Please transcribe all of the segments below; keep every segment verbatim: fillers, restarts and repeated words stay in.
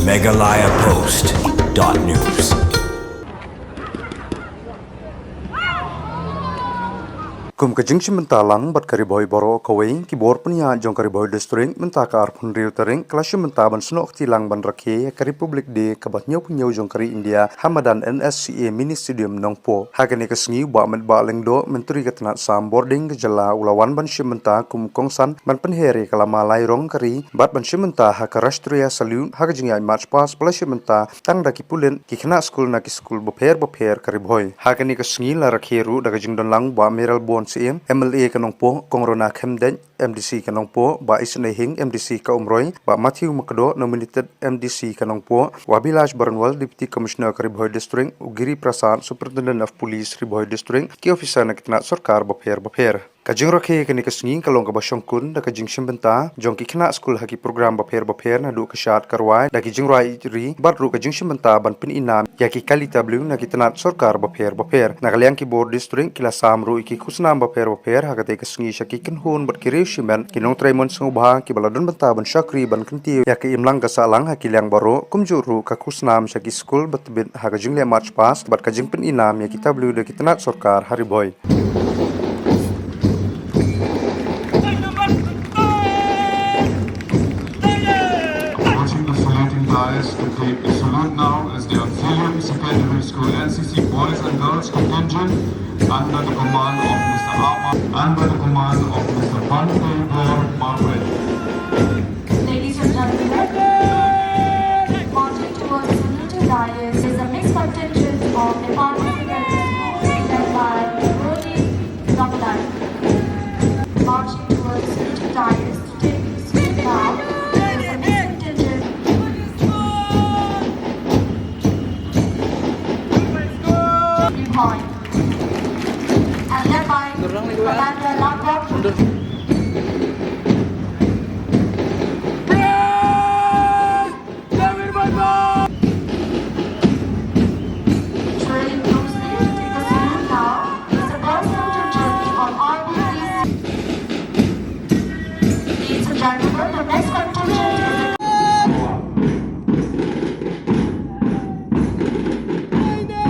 Meghalaya Post dot news. Kum ka jingshim bynta lang bad ka Ri Bhoi baroh kawei, ki bor pynïaid jong ka Ri Bhoi District mynta ka arphew hynriew tarik ka la shim bynta ban snoh kti lang ban rakhe ïa ka Republic Day kaba hynñiewphew hynñiew jong ka ri India ha madan N S C A Mini Stadium Nongpoh. Ha kane ka sngi u Bah Metbah Lyngdoh, Myntri ka tnat sam bording ka jylla, u la wan ban shim bynta kum u kongsan ban pynher ïa ka lama lai rong ka ri bad ban shim bynta ha ka Rashtriya Salute ha ka jingïaid March Past ba la shim bynta tang da ki pulit, ki khynnah skul na ki skul bapher bapher ka Ri Bhoi. Ha kane ka sngi la rakhe ruh da ka jingdon lang u Bah Mayralborn Syiem, M L A ka Nongpoh, Kong Rona Khymdeit, M D C ka Nongpoh, Bah Isynei Hing, M D C ka Umroi, Bah Matthew Makdoh, nominated M D C ka Nongpoh, u Abhilash Baranwal, Deputy Commissioner ka Ri Bhoi District, u Giri Prasad, Superintendent of Police Ri Bhoi District, ki officer na ki tnat sorkar bapher bapher. Ka jingrakhe kane ka sngi ka long kaba shongkun da ka jingshim bynta jong ki khynnah skul ha ki program bapher bapher, naduh ka shad ka rwai da ki jingrwai ri bad ruh ka jingshim bynta ban pynïaid nam ïa ki kali tableau na ki tnat sorkar bapher bapher. Na ka liang ki bor district ki la sam ruh ïa ki khusnam bapher bapher ha katei ka sngi sha ki kynhun bad ki riew shimet, ki nongtrei mon sngewbha kiba la don bynta ban shakri ban kyntiew ïa ka imlang ka sahlang ha ki liang baroh, kumjuh ruh ka khusnam sha ki skul ba tbit ha ka jingleh March Past bad ka jingpynïaid nam ïa ki tableau da ki tnat sorkar ha Ri Bhoi. Approaching the saluting dais to take the salute now is the Auxilium Secondary School N C C boys and girls contingent under the command of Mister Ama, under the command of Mister Bante Bor Margaret. Ladies and gentlemen, marching towards the saluting dais is a mixed contingent of the participants led by Rodi Ramlan. Marching towards the saluting dais to take the salute now is a mixed contingent. Three point. And led by Commander Langdon. Trailing closely to take the salute now is the first contingent of R B P C. Ladies and gentlemen, the next contingent is the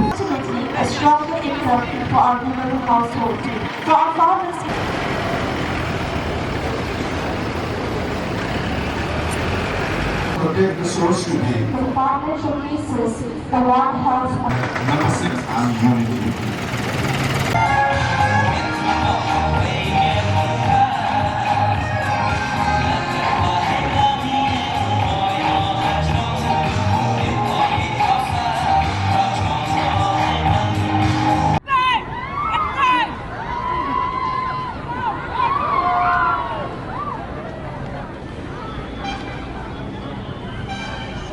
Ultimately, a stronger income for our rural household. For our farmers, protect the source you gave. The department showcases the One Health. Number six, and unity.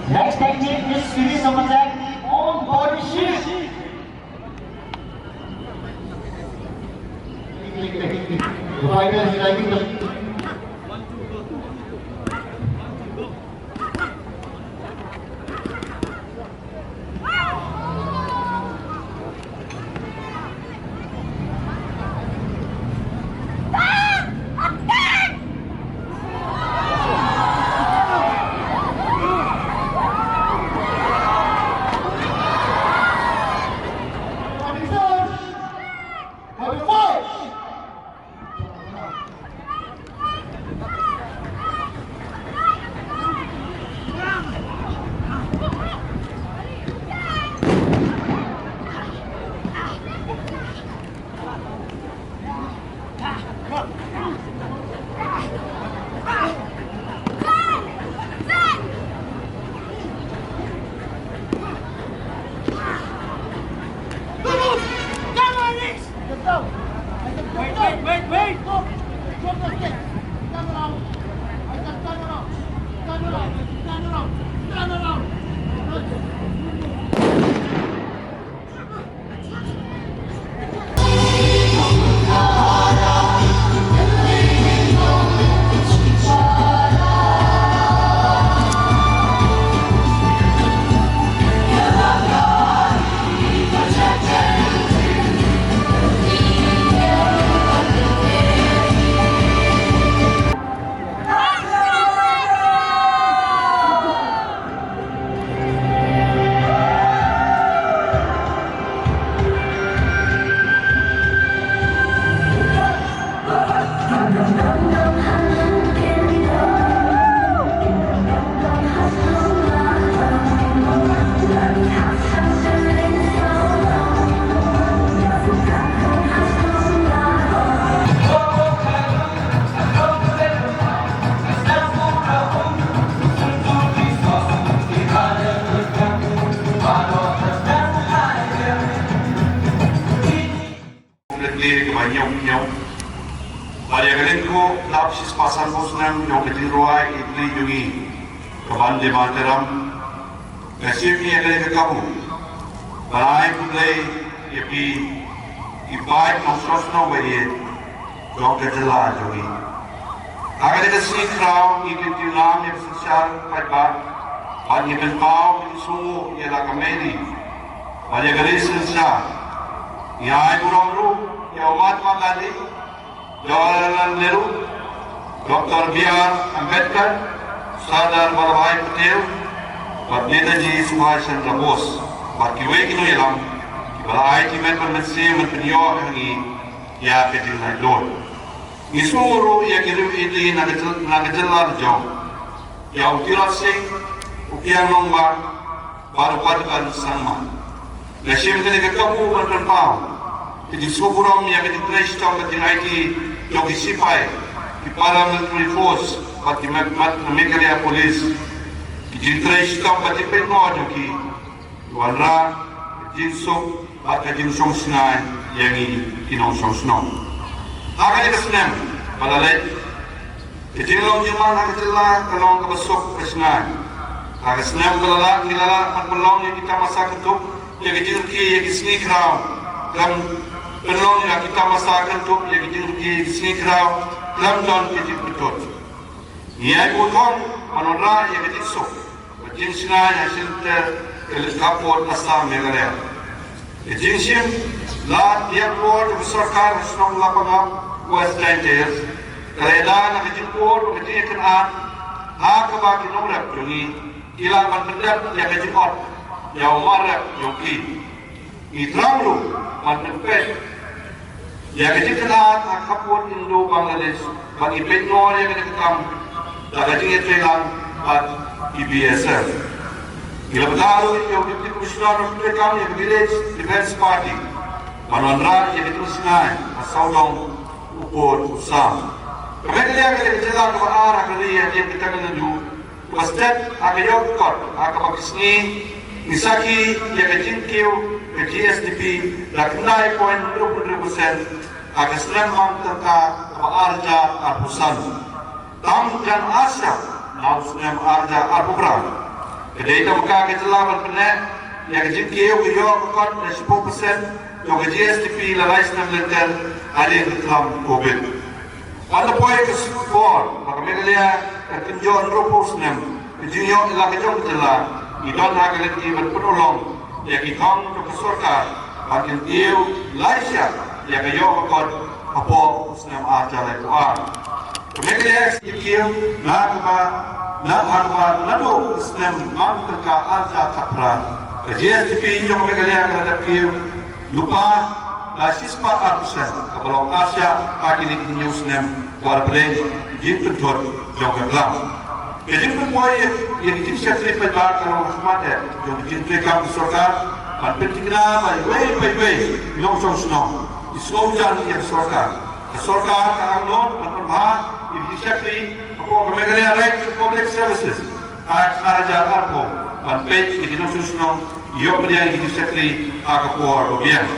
Next active is Sri Samajak on body sheet. Kaba ñiew ñiew. Bad ïa ka lyngkhuh dap shispah sanphew snem jong ka jingrwai ïeit jong ngi ka Vande Mataram. Nga shim ïa kane ka kabu ban ai khublei ïa phi ki paid nongshong shnong ba ïeit jong ka jylla jong ngi. Ha kane ka sngi khraw ngi kyntiew lang ïa ka synshar paidbah bad ngi pynpaw ka jingsngewnguh ïa la ka Mary bad ïa ka lei synshar. Ngi ai burom ruh ïa u Mahatma Gandhi, Jawaharlal Nehru, Doctor B R Ambedkar, Sardar Vallabhbhai Patel bad Netaji Subhash Chandra Bose bad kiwei ki nongïalam kiba la ai jingmut ban mynsiem ban pynïoh ha ngi ïa ka jinglaitluid. Ngi sngewnguh ruh ïa ki riew ïeit na ka jyl-, na ka jylla la jong, ïa u Tirot Sing, u Kiang Nangbah bad u Bah Dukan Sangma. Nga shim kane ka kabu ban pynpaw ka jingsngewburom ïa ka jingtrei shitom bad jingaiti jong ki sipai, ki Paramilitary Force bad ki Me-, Me-, Meghalaya Police, ki jingtrei shitom bad jingpeit ngor jong ki, wanrah ka jingsuk bad ka jingshong shngaiñ ïa ngi ki nongshong shnong. Ha kane ka snem ba la leit, ka jinglong jingman ha ka jylla ka long kaba suk ka shngaiñ. Ha ka snem ba la leit ngi la lah ban pynlong ïa ki tamasa kyntup ïa ka jingrkhie ïa ki sngi khraw, khlem pynlong ïa ki tamasa kyntup ïa ka jingrkhie ïa ki sngi khraw khlem don ka jingpyntut. Ngi ïai buh thong ban wanrah ïa ka jingsuk bad jingshngaiñ ha shilynter ka leit ka pud Assam Meghalaya. Ka jingshim lad dieng bor jong ka sorkar ha shnong Lapangap, West Jaintia Hills, ka la ïada na ka jingpur bad ka jingïakynad ha kaba ki nongrep jong ngi ki lah ban pyndep ïa ka jingot ïa u marrep jong ki. Ngi thrang ruh ban pynpeit ïa ka jingïakynad ha ka pud Indo-Bangladesh bad ngi peit ngor ïa kane ka kam da ka jingïatreilang bad ki B S F. Ngi la bynta ruh ïa u Deputy Commissioner of Trade kam ïa ka Village Defence Party ban wanrah ïa ka jingshngaiñ ha sawdong u pud u sam. Ka Meghalaya ka dei ka jylla kaba ar ha ka ri hadien ka Tamil Nadu, kaba stet ha ka ïoh kot ha kaba ka sngi ngi sakhi ïa ka jingkiew ka G S T P da khyndai point hynriew hynriew percent ha ka snem mang tyngka kaba ar hajar arphew san, tam jan ar shyiap na u snem ar hajar arphew phra. Ka dei tang ka jylla ban pynneh ïa ka jingkiew ka ïoh ka kot da shiphew percent jong ka G S T P la lai snem lynter hadien ka khlam Covid. Ban da poi ka por ba ka Meghalaya ka kynjoh hynriewphew snem ka jingïoh ïalam ka jong ka jylla, ngi don ha ka lynti ban pynurlong ïa ki thong jong ka sorkar ban kyntiew lai shyiap ïa ka ïoh ka kot hapoh u snem ar hajar laiphew ar. Ka Meghalaya ka kiew na kaba na kaba naduh u snem mang tyngka ar hajar khatphra, ka G S T P jong ka Meghalaya ka la dep kiew lypa da shispah ar percent, kaba long ar shyiap ha kine ki hynñiew snem ba la pynlong jingpynthut jong ka khlam. Ka jingpynpoi ïa ka jingshakri paidbah ka long ha khmat eh jong ka jingtrei kam ka sorkar ban pynthikna ba iwei pa iwei i nongshong shnong i sngewbha ïa ka sorkar. Ka sorkar ka angnud ban pynbha ïa ka jingshakri hapoh ka Meghalaya Right to Public Services Act ar hajar arphew ban peit ïa ki nongshong shnong ïoh pdiang ïa ki jingshakri ha ka por ba biang.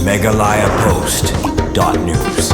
Meghalaya Post dot news.